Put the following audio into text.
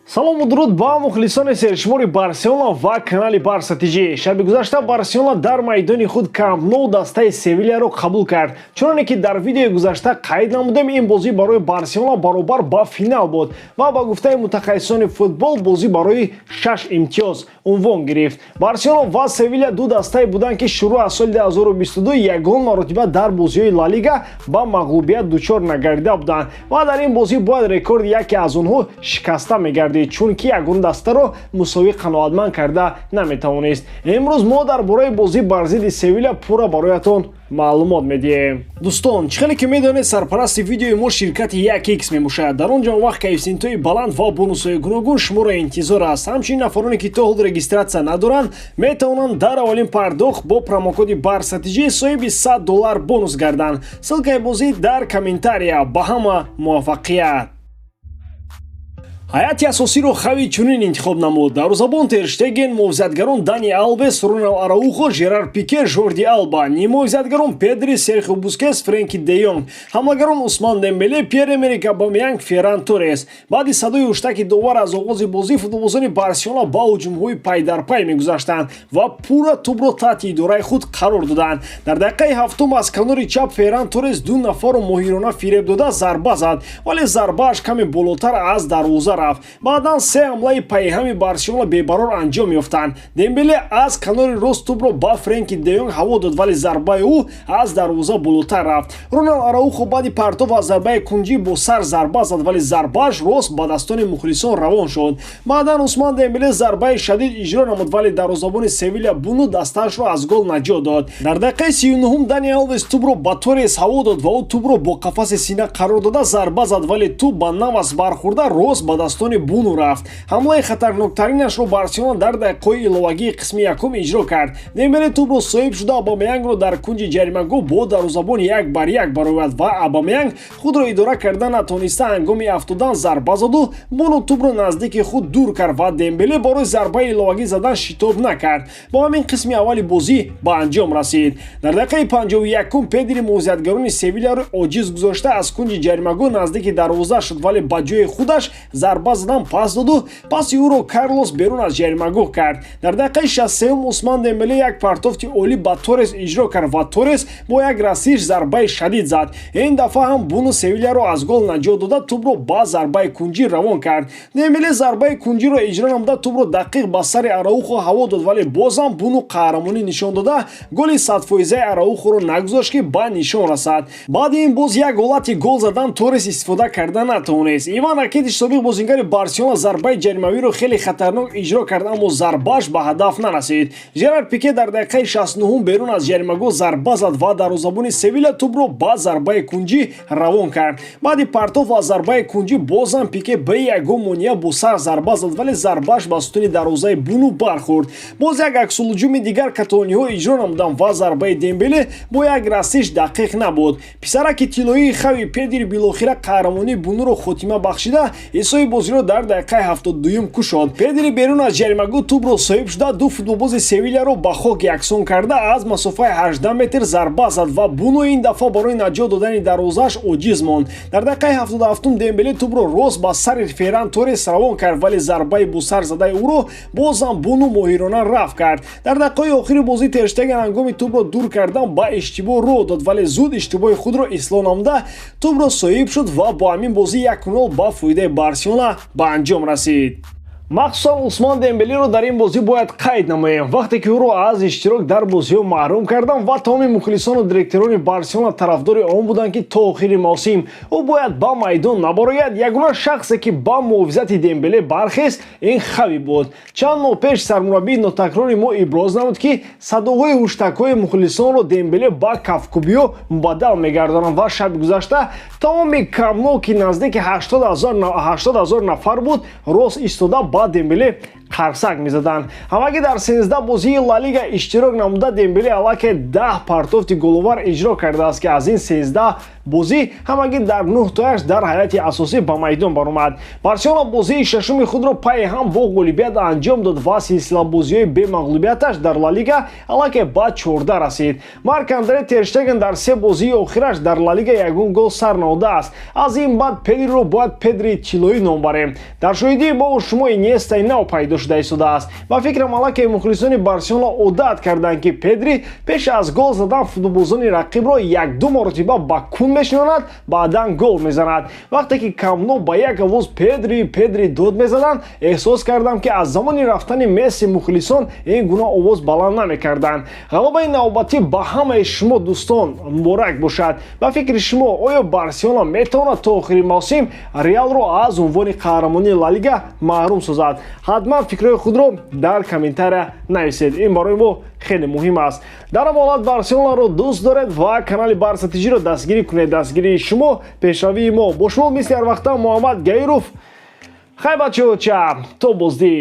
Салому дуруд ба мухлисони сершумори Барселона ва канали Барса ТЖ. Шаби гузашта Барселона дар майдони худ Камп Ноу дастаи Севилияро қабул кард. Чуноне ки дар видеои гузашта қайд намудем, ин бозӣ барои Барселона баробар ба финал буд ва ба гуфтаи мутахассисони футбол, бозӣ барои шаш имтиёз унвон гирифт. Барселона ва Севилия ду дастае буданд, ки шурӯъ аз соли 2022 ягон маротиба дар бозиҳои Ла Лига ба мағлубият дучор нагардида буданд ва дар ин бозӣ бояд рекорди яке аз онҳо шикаста мегардид, чунки ягон дастаро мусовӣ қаноатманд карда наметавонист. Имрӯз мо дар бораи бозӣ бар зидди Севилия пурра бароятон маълумот медиҳем. Дӯстон, чӣ хеле ки медонед, сарпарасти видеои мо ширкати 1X мебошад. Дар он ҷо вақт коэффисиентҳои баланд ва бонусҳои гуногун шуморо интизор аст. Ҳамчунин нафароне, ки то ҳол регистрация надоранд, метавонанд дар аввалин пардохт бо промокоди БАРСАТИЖ соҳиби 100 доллар бонус гарданд. Ссылкаи бозӣ дар комментария. Ба ҳама муваффақият! Ҳайати асосиро Хави чунин интихоб намуд: дарвозабон Тер Штеген, муҳофизатгарон Дани Алвес, Роналд Араухо, Жерар Пике, Жорди Алба, ниммуҳофизатгарон Педри, Серхио Бускес, Френки де Йонг, ҳамлагарон Усман Дембеле, Пьер Эмерик Абамеянг, Ферран Торрес. Баъди садои ҳуштаки довар аз оғози бозӣ футболбозони Барселона ба ҳуҷумҳои пайдарпай мегузаштанд ва пурра тӯбро таҳти идораи худ қарор доданд. Дар дақиқаи ҳафтум аз канори чап Ферран Торрес ду нафарро моҳирона фиреб дода, зарба зад, вале зарбааш каме болотар аз дарвоза рафт. Баъдан се ҳамлаи пайҳами Барселона бебарор анҷом ёфтанд. Дембеле аз канори рост тӯбро ба Френки де Йонг ҳаво дод, вале зарбаи ӯ аз дарвоза болотар рафт. Роналд Араухо баъди партов аз зарбаи кунҷӣ бо сар зарба зад, вале зарбааш рост ба дастони мухлисон равон шуд. Баъдан Усман Дембеле зарбаи шадид иҷро намуд, вале дарвозабони Севилия Буну дастаашро аз гол наҷот дод. Дар дақиқаи 39-ум Дани Алвес тӯбро ба Торрес ҳаво дод ва ӯ тӯбро бо қафаси сина қарор дода, зарба зад, вале тӯб ба Навас бархӯрда, рост ба дастони Буну рафт. Ҳамлаи хатарноктаринашро Барселона дар дақиқаҳои иловагии қисми якум иҷро кард. Дембеле тӯбро соҳиб шуда, Абамеянгро дар кунҷи ҷаримагоҳ бо дарвозабон як бар як баровард ва Абамеянг худро идора карда натониста, ҳангоми афтодан зарба заду Буну тӯбро наздики худ дур кард ва Дембеле барои зарбаи иловагӣ задан шитоб накард. Бо ҳамин қисми аввали бозӣ ба анҷом расид. Дар дақиқаи 51-ум Педри муҳофизатгарони Севилияро оҷиз гузошта, аз кунҷи ҷаримагоҳ наздики дарвоза шуд, вале ба ҷои худаш зарба задан пас доду паси ӯро Карлос берун аз ҷаримагоҳ кард. Дар дақиқаи 63-ум Усман Дембеле як партофти олӣ ба Торрес иҷро кард ва Торрес бо як расиш зарбаи шадид зад. Ин дафъа ҳам Буну Севилияро аз гол наҷот дода, тӯбро ба зарбаи кунҷӣ равон кард. Дембеле зарбаи кунҷиро иҷро намуда, тӯбро дақиқ ба сари Араухо ҳаво дод, вале бозам Буну қаҳрамонӣ нишон дода, голи садфоизаи Араухоро нагузошт, ки ба нишон расад. Баъди ин боз як ҳолати гол задан Торрес истифода карда натавонист. Иван Ракитич, собиқ бозингари Барселона, зарбаи ҷаримавиро хеле хатарнок иҷро кард, аммо зарбааш ба ҳадаф нарасид. Жерар Пике дар дақиқаи 69-ум берун аз ҷаримагоҳ зарба зад ва дарвозабони Севилия тӯбро ба зарбаи кунҷӣ равон кард. Баъди партоф аз зарбаи кунҷӣ бозам Пике бе ягон монеа бо сар зарба зад, вале зарбааш ба сутуни дарвозаи Буну бархӯрд. Боз як аксулҳуҷуми дигар каталониҳо иҷро намуданд ва зарбаи Дембеле бо як расиш дақиқ набуд. Писараки тиллоии Хави Педри билохира қаҳрамонии Бунуро хотима бахшида, ҳисоби бозиро дар дақиқаи 72-юм кушод. Педри берун аз ҷаримагоҳ тӯбро соҳиб шуда, ду футболбози Севилияро ба хок яксон карда, аз масофаи 18 метр зарба зад ва Буну ин дафъа барои наҷот додани дарвозааш оҷиз монд. Дар дақиқаи 77-ум Дембеле тӯбро рост ба сари Ферран Торрес равон кард, вале зарбаи бо сар задаи ӯро бозам Буну моҳирона рафт кард. Дар дақиқаҳои охири бозӣ Тер Штеген ҳангоми тӯбро дур кардан ба иштибоҳ роҳ дод, вале зуд иштибоҳи худро ислоҳ намуда, тӯбро соҳиб шуд ва бо ҳамин бозӣ 1-0 ба фоидаи Барселона ба анҷом расид. Махсусан Усман Дембелиро дар ин бозӣ бояд қайд намоем. Вақте ки ӯро аз иштирок дар бозиҳо маҳрум кардам ва тамоми мухлисону директорони Барселона тарафдори он буданд, ки то охири мавсим ӯ бояд ба майдон набарояд, ягона шахсе, ки ба муҳофизати Дембеле бархест, ин Хави буд. Чанд моҳ пеш сармураббии нотакрори мо иброз намуд, ки садоҳои ҳуштакҳои мухлисонро Дембеле ба кафкӯбиҳо мубаддал мегардонад ва шаби гузашта тамоми Камп Ноу, ки наздики 80 ҳазор нафар буд, рост истода ба Дембеле Қарсак мезаданд. Ҳамагӣ дар 13 бозии Ла Лига иштирок намуда, Дембеле аллакай 10 партофти головар иҷро кардааст, ки аз ин 13 бозӣ ҳамагӣ дар нӯҳтояш дар ҳайати асосӣ ба майдон баромад. Барселона бозии шашуми худро пайи ҳам бо ғолибият анҷом дод ва силсилабозиҳои бемағлубияташ дар Ла Лига аллакай ба 14 расид. Марк Андре Терштеген дар се бозии охираш дар Ла Лига ягон гол сар надодааст. Аз ин баъд Педриро бояд Педри тиллоӣ ном барем. Дар шоҳидии мову шумо Иньестаи нав пайдо шуда истодааст. Ба фикрам, аллакай мухлисони Барселона одат карданд, ки Педри пеш аз гол задан футболбозони рақибро як-ду маротиба ба кун мешинонад, баъдан гол мезанад. Вақте ки Камп Ну ба як овоз «Педри, Педри» дод мезаданд, эҳсос кардам, ки аз замони рафтани Месси мухлисон ин гуна овоз баланд намекарданд. Ғалабаи навбатӣ ба ҳамаи шумо, дӯстон, муборак бошад. Ба фикри шумо, оё Барселона метавонад то охири мавсим Реалро аз унвони қаҳрамонии Ла Лига маҳрум созад? Ҳатман фикрҳои худро дар комментария нависед, ин барои мо хеле муҳим аст. Дар ҳам ҳолат Барселонаро дӯст доред ва канали Барса ТЖро дастгирӣ кунед. Дастгирии шумо — пешравии мо. Бо шумо мисли ҳар вақта Муҳаммад Гаиров. Хай, бачаҳо, то боздид.